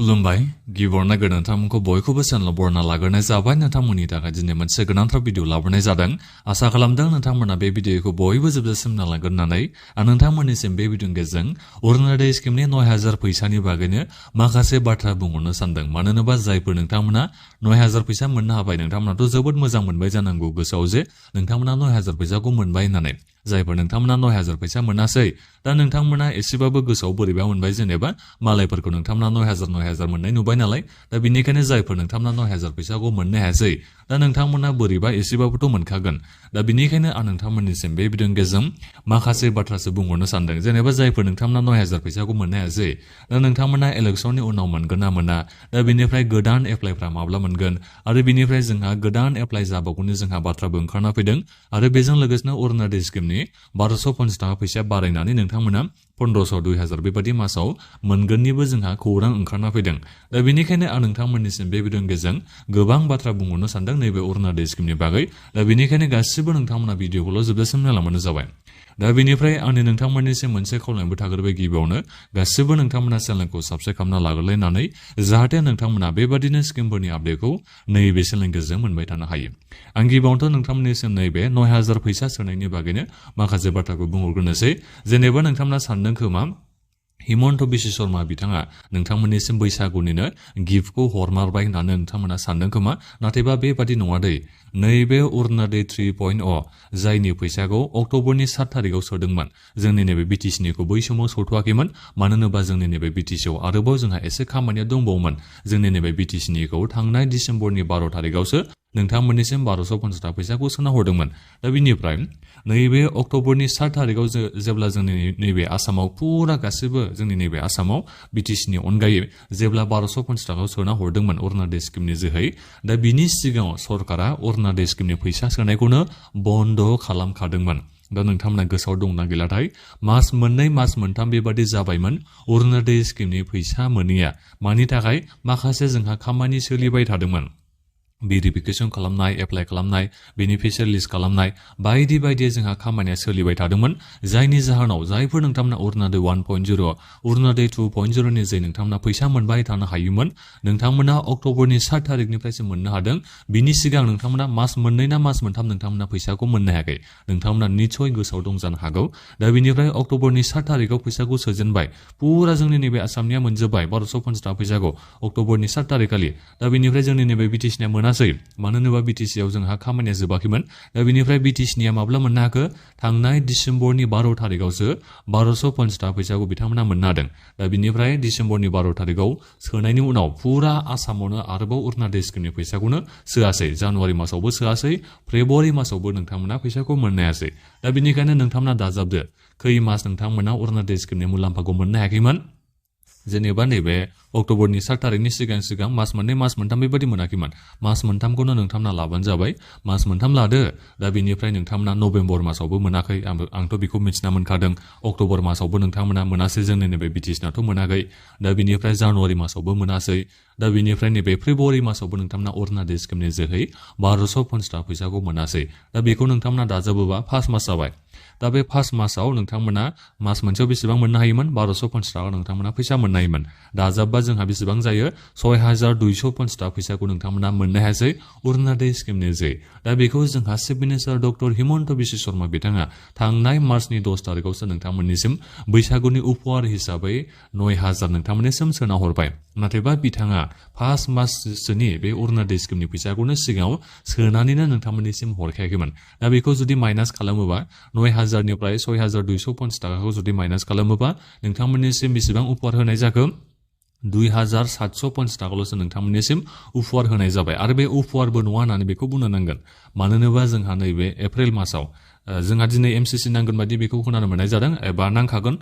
खुलुमबाय गिबियावनो नोंथांमोनखौ बयखौबो चेनेलाव बरायना लाग्रोनाय जाबाय। नोंथांमोननि थाखाय दिनै मोनसे गोनांथार भिडिअ लाबोनाय जादों। आसा खालामदों नोंथांमोना बे भिडिअखौ बयबो जोबजासिम नायलांगोन होननानै आं नोंथांमोननिसिम बे भिडिअनि गेजेरजों अरुणोदय स्किमनि 9000 फैसानि बागैनो माखासे बाथ्रा बुंहरनो सानदों। मानो होनोबा जायफोर नोंथांमोना 9000 फैसा मोननो हाबाय नोंथांमोनाथ' जोबोद मोजां मोनबाय जानांगौ गोसोआव जे नोंथांमोना 9000 फैसाखौ मोनबाय होननानै। जायफोर नोंथांमोना 9000 फैसा मोनासै दा नोंथांमोना एसेबाबो गोसोआव बोरैबा मोनबाय जेनेबा मालायफोरखौ नोंथांमोना 9000 मोननाय नुबाय नालाय दा बिनिखायनो जायफोर नोंथांमोना 9000 फैसाखौ मोननो हायासै दा नोंथांमोना बोरैबा एसेबाबोथ' मोनखागोन। दा बिनिखायनो आं नोंथांमोननिसिम बे भिडिअनि गेजेरजों माखासे बाथ्रासो बुंहरनो सानदों। जेनेबा जायफोर नोंथांमोना 9000 फैसाखौ मोननो हायासै दा नोंथांमोना इलेक्सननि उनाव मोनगोन ना मोना, दा बिनिफ्राय गोदान एप्लाइफ्रा माब्ला मोनगोन आरो बिनिफ्राय जोंहा गोदान एप्लाइ जाबावगौनि जोंहा बाथ्राबो ओंखारना फैदों आरो बेजों लोगोसेनो अरुणोदय स्किमनि 1250 थाखा फैसा बारायनानै नोंथांमोना 1500 2000 बेबादि मासाव मोनगोननिबो जोंहा खौरां ओंखारना फैदों। दा बेनिखायनो आं नोंथांमोननिसिम बे भिडिअनि गेजेरजों गोबां बाथ्रा बुंहरनो सानदों नैबे अरुणोदय स्किमनि बागै। दा बेनिखायनो गासिबो नोंथांमोना भिडिअखौल' जोबजासिम नायलांबानो जाबाय। दा बेनिफ्राय आंनि नोंथांमोननिसिम मोनसे खावलायनायबो थाग्रोबाय गिबियावनो गासिबो नोंथांमोना चेनेलखौ साबस्क्राइब खालामना लाग्रोलायनानै जाहाथे नोंथांमोना बेबादिनो स्किमफोरनि आपडेटखौ नैबे चेनेलनि गेजेरजों मोनबाय थानो हायो। आं गिबियावनोथ' नोंथांमोननिसिम नैबे 9000 फैसा सोनायनि बागैनो माखासे बाथ्राखौ बुंहरग्रोनोसै। जेनेबा नोंथांमोना सानदों खोमा हिमन्त बिश्व शर्मा बिथाङा नोंथांमोननिसिम बैसागुनिनो गिफ्टखौ हरमारबाय होननानै नोंथांमोना सानदों खोमा, नाथायबा बेबादि नङा दै। नैबे अरुणोदय 3.0 जायनि फैसाखौ अक्ट'बरनि 7 थारिखआव सोदोंमोन जोंनि नैबे बिटिसिनिखौ बै समाव सौथ'वाखैमोन। मानो होनोबा जोंनि नैबे बिटिसिआव आरोबाव जोंहा एसे खामानिया दंबावोमोन। जोंनि नैबे बिटिसिनिखौ थांनाय डिसेम्बरनि 12 थारिखआवसो नोंथांमोननिसिम 1250 थाखा फैसाखौ सोना हरदोंमोन। दा बिनिफ्राय नैबे अक्ट'बरनि 7 थारिखआव जेब्ला जोंनि नैबे आसामाव फुरा गासिबो जोंनि नैबे आसामाव बिटिसिनि अनगायै जेब्ला 1250 थाखायाव सोना हरदोंमोन अरुणोदय स्किमनि जोहै, दा बिनि सिगाङाव सरकारा अरुणोदय स्किमनि फैसा सोनायखौनो बन्द' खालामखादोंमोन। दा नोंथांमोना गोसोआव दंना गैलाथाय मास मोननै मास मोनथाम बेबादि जाबायमोन अरुणोदय स्किमनि फैसा मोनैया। मानि थाखाय? माखासे जोंहा खामानि सोलिबाय थादोंमोन। भेरिफिकेसन खालामनाय, एप्लाइ खालामनाय, बेनिफिसियारि लिस्ट खालामनाय बायदि बायदि जोंहा खामानिया सोलिबाय थादोंमोन। जायनि जाहोनाव जायफोर नोंथांमोना अरुणोदय 1.0 अरुणोदय 2.0 नि जे नोंथांमोना फैसा मोनबाय थानो हायोमोन नोंथांमोना अक्ट'बरनि 7 थारिखनिफ्रायसो मोननो हादों। बिनि सिगां नोंथांमोना मास मोननै ना मास मोनथाम नोंथांमोना फैसाखौ मोननो हायाखै। नोंथांमोना निस्सय गोसोआव दं जानो हागौ। दा बिनिफ्राय अक्ट'बरनि 7 थारिखआव फैसाखौ सोजेनबाय, फुरा जोंनि नैबे आसामनिया मोनजोब्बाय 1250 थाखा फैसाखौ अक्ट'बरनि 7 थारिखखालि। दा बिनिफ्राय जोंनि नैबे बिटिसिनिया मोनासै। मानो होनोबा बिटिसिआव जोंहा खामानिया जोबाखैमोन। दा बिनिफ्राय बिटिसिनिया माब्ला मोननो हाखो? थांनाय डिसेम्बरनि 12 थारिखआवसो 1250 थाखा फैसाखौ बिथांमोना मोननो हादों। दा बिनिफ्राय डिसेम्बरनि 12 थारिखआव सोनायनि उनाव फुरा आसामावनो आरोबाव अरुणोदय स्किमनि फैसाखौनो सोआसै। जानुवारि मासावबो सोआसै, फेब्रुवारि मासावबो नोंथांमोना फैसाखौ मोननो हायासै। दा बिनिखायनो नोंथांमोना दाजाबदो खै मास नोंथांमोना अरुणोदय स्किमनि मुलाम्फाखौ मोननो हायाखैमोन। जेनेबा नैबे अक्ट'बरनि 7 थारिखनि सिगां मास मोननै मास मोनथाम बेबादि मोनाखैमोन। मास मोनथामखौनो नोंथांमोना लाबानो जाबाय। मास मोनथाम लादो। दा बिनिफ्राय नोंथांमोना नभेम्बर मासावबो मोनाखै। आंथ' बेखौ मिथिना मोनखादों। अक्ट'बर मासावबो नोंथांमोना मोनासै, जोंनि नैबे बिटिसिनाथ' मोनाखै। दा बिनिफ्राय जानुवारि मासावबो मोनासै। दा बिनिफ्राय नैबे फेब्रुवारि मासावबो नोंथांमोना अरुणोदय स्किमनि जोहै 1250 थाखा फैसाखौ मोनासै। दा बेखौ नोंथांमोना दाजाबोबा 5 मास जाबाय। दा बे 5 मासाव नोंथांमोना मास मोनसेयाव बेसेबां मोननो हायोमोन? 1250 थाखा नोंथांमोना फैसा मोननो हायोमोन। दाजाबबा जोंहा बेसेबां जायो? 6250 थाखा फैसाखौ नोंथांमोना मोननो हायासै अरुणोदय स्किमनि जोहै। दा बेखौ जोंहा chief minister doctor Himanta Biswa Sharma बिथाङा थांनाय मार्चनि 10 थारिखआवसो नोंथांमोननिसिम बैसागुनि उपहार हिसाबै 9000 नोंथांमोननिसिम सोना हरबाय। नाथायबा बिथाङा 5 माससोनि बे अरुणोदय स्किमनि फैसाखौनो सिगाङाव सोनानैनो नोंथांमोननिसिम हरखायाखैमोन। दा बेखौ जुदि माइनास खालामोबा 9000 निफ्राय 6250 थाखाखौ जुदि माइनास खालामोबा नोंथांमोननिसिम बेसेबां उपहार होनाय जाखो? 2750 थाखाल'सो नोंथांमोननिसिम उपहार होनाय जाबाय। आरो बे उपहारबो नङा होननानै बेखौ बुंनो नांगोन। मानो होनोबा जोंहा नैबे एप्रिल मासाव जोंहा दिनै एमसिसि नांगोन बादि बेखौ खोनानो मोननाय जादों एबा नांखागोन।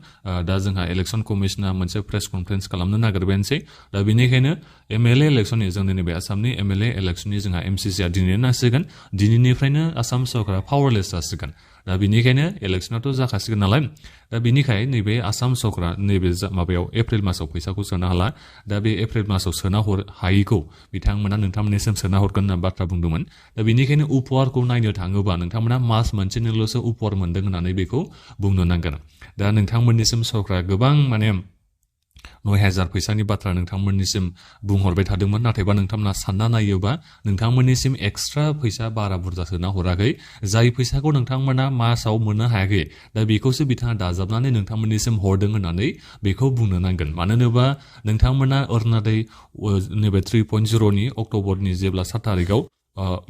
दा जोंहा इलेक्सन कमिसना मोनसे प्रेस कनफारेन्स खालामनो नागिरबायानोसै। दा बेनिखायनो एमएलए इलेक्सननि जोंनि नैबे आसामनि एमएलए इलेक्सननि जोंहा एमसिसिआ दिनैनो नांसिगोन। दिनैनिफ्रायनो आसाम सरकारा पावारलेस जासिगोन। दा बेनिखायनो इलेक्सनाथ' जाखासिगोन नालाय। दा बेनिखाय नैबे आसाम सरकारा नैबे माबायाव एप्रिल मासाव फैसाखौ सोनो हाला। दा बे एप्रिल मासाव सोना हायैखौ बिथांमोना नोंथांमोननिसिम सोना हरगोन होनना बाथ्रा बुंदोंमोन। दा बेनिखायनो उपहारखौ नायनो थाङोबा नोंथांमोना मास मोनसेनिल'सो उपहार मोनदों होननानै बेखौ बुंनो नांगोन। दा नोंथांमोननिसिम सरकारा गोबां 9,000 फैसानि बाथ्रा नोंथांमोननिसिम बुंहरबाय थादोंमोन नाथायबा नोंथांमोना सानना नायोबा नोंथांमोननिसिम एक्सट्रा फैसा बारा बुरजा सोना हराखै जाय फैसाखौ नोंथांमोना मासाव मोननो हायाखै दा बेखौसो बिथाङा दाजाबनानै नोंथांमोननिसिम हरदों होननानै बेखौ बुंनो नांगोन मानो होनोबा नोंथांमोना अरुणोदय नैबे 3.0 नि अक्ट'बरनि जेब्ला 7 तारिखआव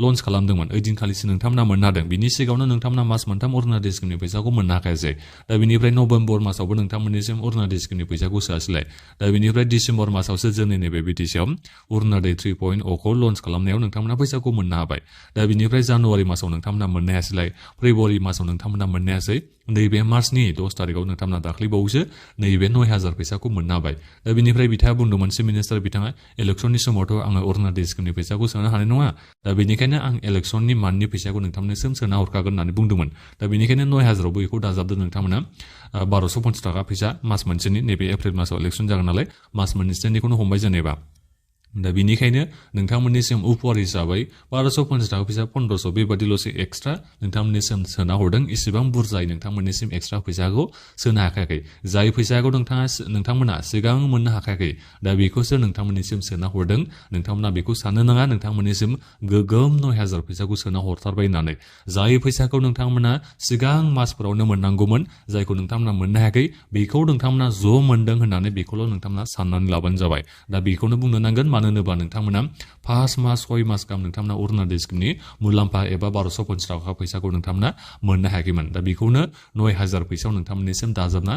लन्च खालामदोंमोन ओइदिनखालिसो नोंथांमोना मोननो हादों बिनि सिगाङावनो नोंथांमोना मास मोनथाम अरुणोदय स्किमनि फैसाखौ मोननो हाखायासै दा बेनिफ्राय नभेम्बर मासावबो नोंथांमोननिसिम अरुणोदय स्किमनि फैसाखौ सोआसैलाय दा बेनिफ्राय डिसेम्बर मासावसो जोंनि नैबे बिटिसिआव अरुणोदय 3.0 खौ लन्च खालामनायाव नोंथांमोना फैसाखौ मोननो हाबाय दा बेनिफ्राय जानुवारि मासाव नोंथांमोना मोननो हायासैलाय फेब्रुवारि मासाव नोंथांमोना मोननो हायासै नैबे मार्चनि 10 तारिखआव नोंथांमोना दाख्लैबावैसो नैबे 9,000 फैसाखौ मोननो हाबाय दा बेनिफ्राय बिथाङा बुंदोंमोन चिफ मिनिस्टार बिथाङा इलेक्सननि समावथ' आङो अरुणोदय स्किमनि फैसाखौ सोनो हानाय नङा दा बेनिखायनो आं इलेक्सननि मान्थनि फैसाखौ नोंथांमोननिसिम सोना हरखागोन होननानै बुंदोंमोन दा बेनिखायनो 9,000आवबो बेखौ दाजाबदों नोंथांमोना 1250 थाखा फैसा मास मोनसेनि नैबे एप्रिल मासाव इलेक्सन जागोन नालाय मास मोनसेनिखौनो हमबाय जेनेबा दा बेनिखायनो नोंथांमोननिसिम उपहार हिसाबै 1250 थाखा फैसा 1500 बेबादिल'सो एक्सट्रा नोंथांमोननिसिम सोना हरदों इसेबां बुरजायै नोंथांमोननिसिम एक्सट्रा फैसाखौ सोनो हाखायाखै जाय फैसाखौ नोंथांमोना सिगां मोननो हाखायाखै दा बेखौसो नोंथांमोननिसिम सोना हरदों नोंथांमोना बेखौ साननो नाङा नोंथांमोननिसिम गोगोम 9,000 फैसाखौ सोना हरथारबाय होननानै जाय फैसाखौ नोंथांमोना सिगां मासफोरावनो मोननांगौमोन जायखौ नोंथांमोना मोननो हायाखै बेखौ नोंथांमोना ज' मोनदों होननानै बेखौल' नोंथांमोना साननानै लाबानो जाबाय दा बेखौनो बुंनो नांगोन मानो होनोबा नोंथांमोना 5 मास 6 मास गाहाम नोंथांमोना अरुणोदय स्किमनि मुलाम्फा एबा 1250 थाखा फैसाखौ नोंथांमोना मोननो हायाखैमोन दा बेखौनो 9,000 फैसायाव नोंथांमोननिसिम दाजाबना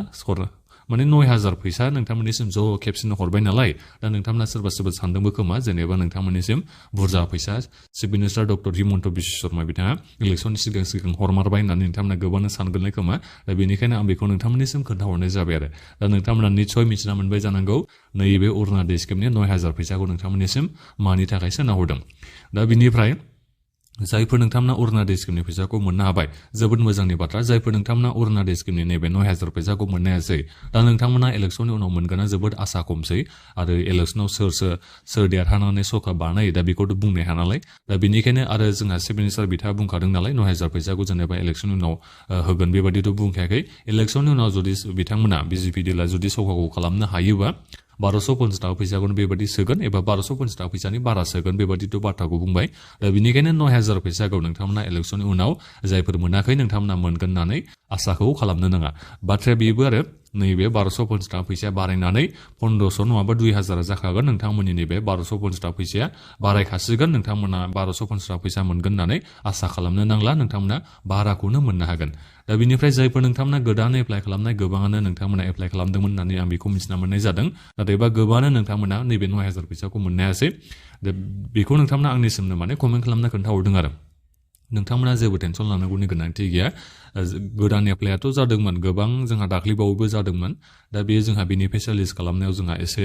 माने 9,000 फैसा नोंथांमोननिसिम ज' खेबसेनो हरबाय नालाय दा नोंथांमोना सोरबा सानदोंबो खोमा जेनेबा नोंथांमोननिसिम बुरजा फैसा chief minister doctor Himanta Biswa Sharma बिथाङा इलेक्सननि सिगां हरमारबाय होननानै नोंथांमोना गोबांनो सानगोनलाय खोमा दा बेनिखायनो आं बेखौ नोंथांमोननिसिम खोन्थाहरनाय जाबाय आरो दा नोंथांमोना निस्सय मिथिना मोनबाय जानांगौ नैबे अरुणोदय स्किमनि 9,000 फैसाखौ नोंथांमोननिसिम मानि थाखाय सोना हरदों दा बिनिफ्राय जायफोर नोंथांमोना अरुणोदय स्किमनि फैसाखौ मोननो हाबाय जोबोद मोजांनि बाथ्रा जायफोर नोंथांमोना अरुणोदय स्किमनि नैबे 9,000 फैसाखौ मोननो हायासै दा नोंथांमोना इलेक्सननि उनाव मोनगोना जोबोद आसा खमसै आरो इलेक्सनाव सोर देरहानानै सरकार बानायो दा बेखौथ' बुंनो हाया नालाय दा बेनिखायनो आरो जोंहा चिफ मिनिस्टार बिथाङा बुंखादों नालाय 9,000 फैसाखौ जेनेबा इलेक्सननि उनाव होगोन बेबादिथ' बुंखायाखै इलेक्सननि उनाव जुदि बिथांमोना बिजेपि दला जुदि सरकारखौ खालामनो हायोबा 1250 थाखा फैसाखौनो बेबादि सोगोन एबा 1250 थाखा फैसानि बारा सोगोन बेबादिथ' बाथ्राखौ बुंबाय दा बेनिखायनो 9,000 फैसाखौ नोंथांमोना इलेक्सननि उनाव जायफोर मोनाखै नोंथांमोना मोनगोन होननानै आसाखौ खालामनो नाङा बाथ्राया बेबो आरो नैबे 1250 थाखा फैसाया बारायनानै 1500 नङाबा 2,000 जाखागोन नोंथांमोननि नैबे 1250 थाखा फैसाया बारायखासिगोन नोंथांमोना 1250 थाखा फैसा मोनगोन होननानै आसा खालामनो नांला नोंथांमोना बाराखौनो मोननो हागोन दा बेनिफ्राय जायफोर नोंथांमोना गोदान एप्लाइ खालामनाय गोबाङानो नोंथांमोना एप्लाइ खालामदोंमोन होननानै आं बेखौ मिथिना मोननाय जादों नाथायबा गोबाङानो नोंथांमोना नैबे 9,000 फैसाखौ मोननो हायासै दा बेखौ नोंथांमोना आंनिसिमनो माने कमेन्ट खालामना खोन्थाहरदों आरो नोंथांमोना जेबो टेनसन लानांगौनि गोनांथि गैया गोदान एप्लाइआथ' जादोंमोन गोबां जोंहा दाख्लैबावैबो जादोंमोन दा बेयो जोंहा बेनिफिसियार लिस्ट खालामनायाव जोंहा एसे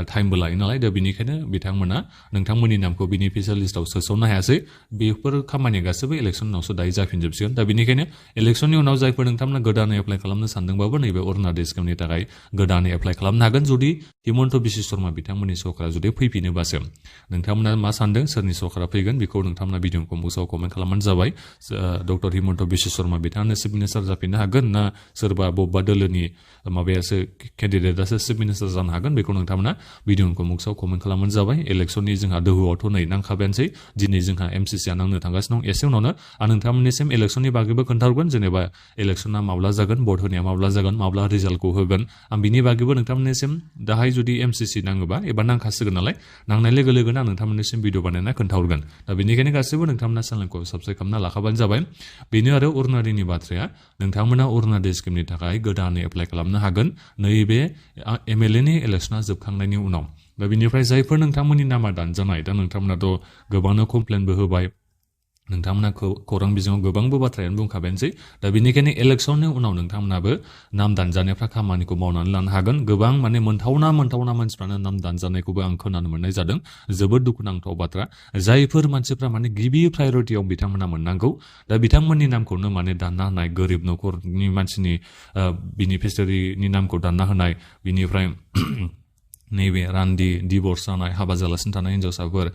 टाइमबो लायो नालाय दा बेनिखायनो बिथांमोना नोंथांमोननि नामखौ बेनिफिसियार लिस्टआव सोसननो हायासै बेफोर खामानिया गासैबो इलेक्सननि उनावसो दायो जाफिनजोबसिगोन दा बेनिखायनो इलेक्सननि उनाव जायफोर नोंथांमोना गोदानै एप्लाइ खालामनो सानदोंबाबो नैबे अरुणोदय स्किमनि थाखाय गोदानै एप्लाइ खालामनो हागोन जुदि हिमन्त बिश्व शर्मा बिथांमोननि सरकारा जुदि फैफिनोबासो नोंथांमोना मा सानदों सोरनि सरकारा फैगोन बेखौ नोंथांमोना भिडिअ कम्पक्सआव कमेन्ट खालामबानो जाबाय डक्टर हिमन्त बिश्व शर्मा बिथाङानो चिफ मिनिस्टार जाफिननो हागोन ना सोरबा बबेबा दोलोनि माबायासो केन्डिडेटआसो चिफ मिनिस्टार जानो हागोन बेखौ नोंथांमोना भिडिअ कम्पक्सआव कमेन्ट खालामबानो जाबाय इलेक्सननि जोंहा दोहौआवथ' नै नांखाबायानोसै दिनै जोंहा एमसिसिआ नांनो थांगासिनो दं एसे उनावनो आं नोंथांमोननिसिम इलेक्सननि बागैबो खोन्थाहरगोन जेनेबा इलेक्सना माब्ला जागोन भट होनाया माब्ला जागोन माब्ला रिजाल्टखौ होगोन आं बिनि बागैबो नोंथांमोननिसिम दाहाय जुदि एमसिसि नाङोबा एबा नांखासिगोन नालाय नांनाय लोगो लोगोनो आं नोंथांमोननिसिम भिडिअ बानायना खोन्थाहरगोन दा बेनिखायनो गासैबो नोंथांमोना चेनेलखौ साबस्क्राइब खालामना लाखाबानो जाबाय बेनो आरो अरुणोदयनि बाथ्राया नोंथांमोना अरुणोदय स्किमनि थाखाय गोदानै एप्लाइ खालामनो हागोन नैबे एमएलएनि इलेक्सना जोबखांनायनि उनाव दा बेनिफ्राय जायफोर नोंथांमोननि नामा दानजानाय दा नोंथांमोनाथ' गोबांनो कमप्लेनबो होबाय नोंथांमोना खौरां बिजोङाव गोबांबो बाथ्रायानो बुंखाबायानोसै दा बेनिखायनो इलेक्सननि उनाव नोंथांमोनाबो नाम दानजानायफ्रा खामानिखौ मावनानै लानो हागोन गोबां माने मोनथावना मानसिफ्रानो नाम दानजानायखौबो आं खोनानो मोननाय जादों जोबोद दुखुनांथाव बाथ्रा जायफोर मानसिफ्रा माने गिबि प्रायरिटियाव बिथांमोना मोननांगौ दा बिथांमोननि नामखौनो माने दानना होनाय गोरिब न'खरनि मानसिनि बेनिफिसियारिनि नामखौ दानना होनाय बिनिफ्राय नैबे रान्दि डिभर्स जानाय हाबा जालासिनो थानाय हिन्जावसाफोर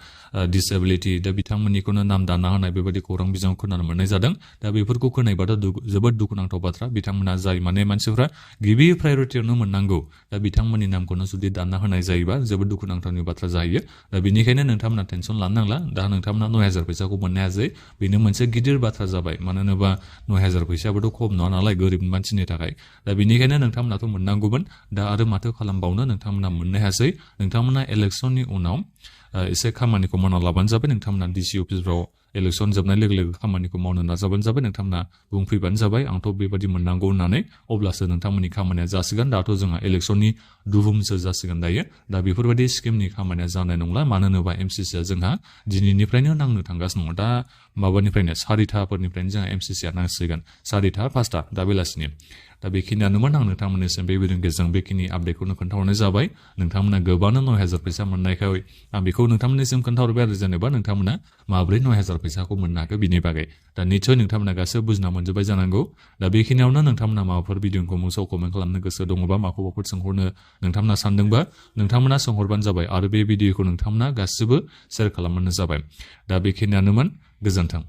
डिसेबिलिटि दा बिथांमोननिखौनो नाम दानना होनाय बेबायदि खौरां बिजोङाव खोनानो मोननाय जादों दा बेफोरखौ खोनायोबाथ' जोबोद दुखुनांथाव बाथ्रा बिथांमोना जाय माने मानसिफ्रा गिबि प्रायरिटियावनो मोननांगौ दा बिथांमोननि नामखौनो जुदि दानना होनाय जायोबा जोबोद दुखुनांथावनि बाथ्रा जाहैयो दा बेनिखायनो नोंथांमोना टेनसन लानो नांला दा नोंथांमोना 9,000 फैसाखौ मोननो हायासै बेनो मोनसे गिदिर बाथ्रा जाबाय मानो होनोबा 9,000 फैसायाबोथ' खम नङा नालाय गोरिब मानसिनि थाखाय दा बेनिखायनो नोंथांमोनाथ' मोननांगौमोन दा आरो माथो खालामबावनो नोंथांमोना मोननो हायासै नोंथांमोना इलेक्सननि उनाव एसे खामानिखौ मावना लाबानो जाबाय नोंथांमोना डिसि अफिसफ्राव इलेक्सन जोबनाय लोगो लोगो खामानिखौ मावनो नाजाबानो जाबाय नोंथांमोना बुंफैबानो जाबाय आंथ' बेबायदि मोननांगौ होननानै अब्लासो नोंथांमोननि खामानिया जासिगोन दाथ' जोंहा इलेक्सननि दुहुमसो जासिगोन दायो दा बेफोरबायदि स्किमनि खामानिया जानाय नंला मानो होनोबा एमसिसिआ जोंहा दिनैनिफ्रायनो नांनो थांगासिनो दङ दा माबानिफ्रायनो 4:00 जोंहा एमसिसिआ नांसिगोन 4:00 5:00 दा बेलासिनि दा बेखिनियानोमोन आं नोंथांमोननिसिम बे भिडिअनि गेजेरजों बेखिनि आपडेटखौनो खोन्थाहरनाय जाबाय नोंथांमोना गोबांनो 9,000 फैसा मोननायखाय आं बेखौ नोंथांमोननिसिम खोन्थाहरबाय आरो जेनेबा नोंथांमोना माब्रै 9,000 फैसाखौ मोननो हाखो बिनि बागै दा निस्सय नोंथांमोना गासैबो बुजिना मोनजोब्बाय जानांगौ दा बेखिनियावनो नोंथांमोना माबाफोर भिडिअखौ मोनसेआव कमेन्ट खालामनो गोसो दङबा माखौबाफोर सोंहरनो नोंथांमोना सानदोंबा नोंथांमोना सोंहरबानो जाबाय आरो बे भिडिअखौ नोंथांमोना गासिबो शेयार खालामबानो जाबाय दा बेखिनियानोमोन गोजोन्थों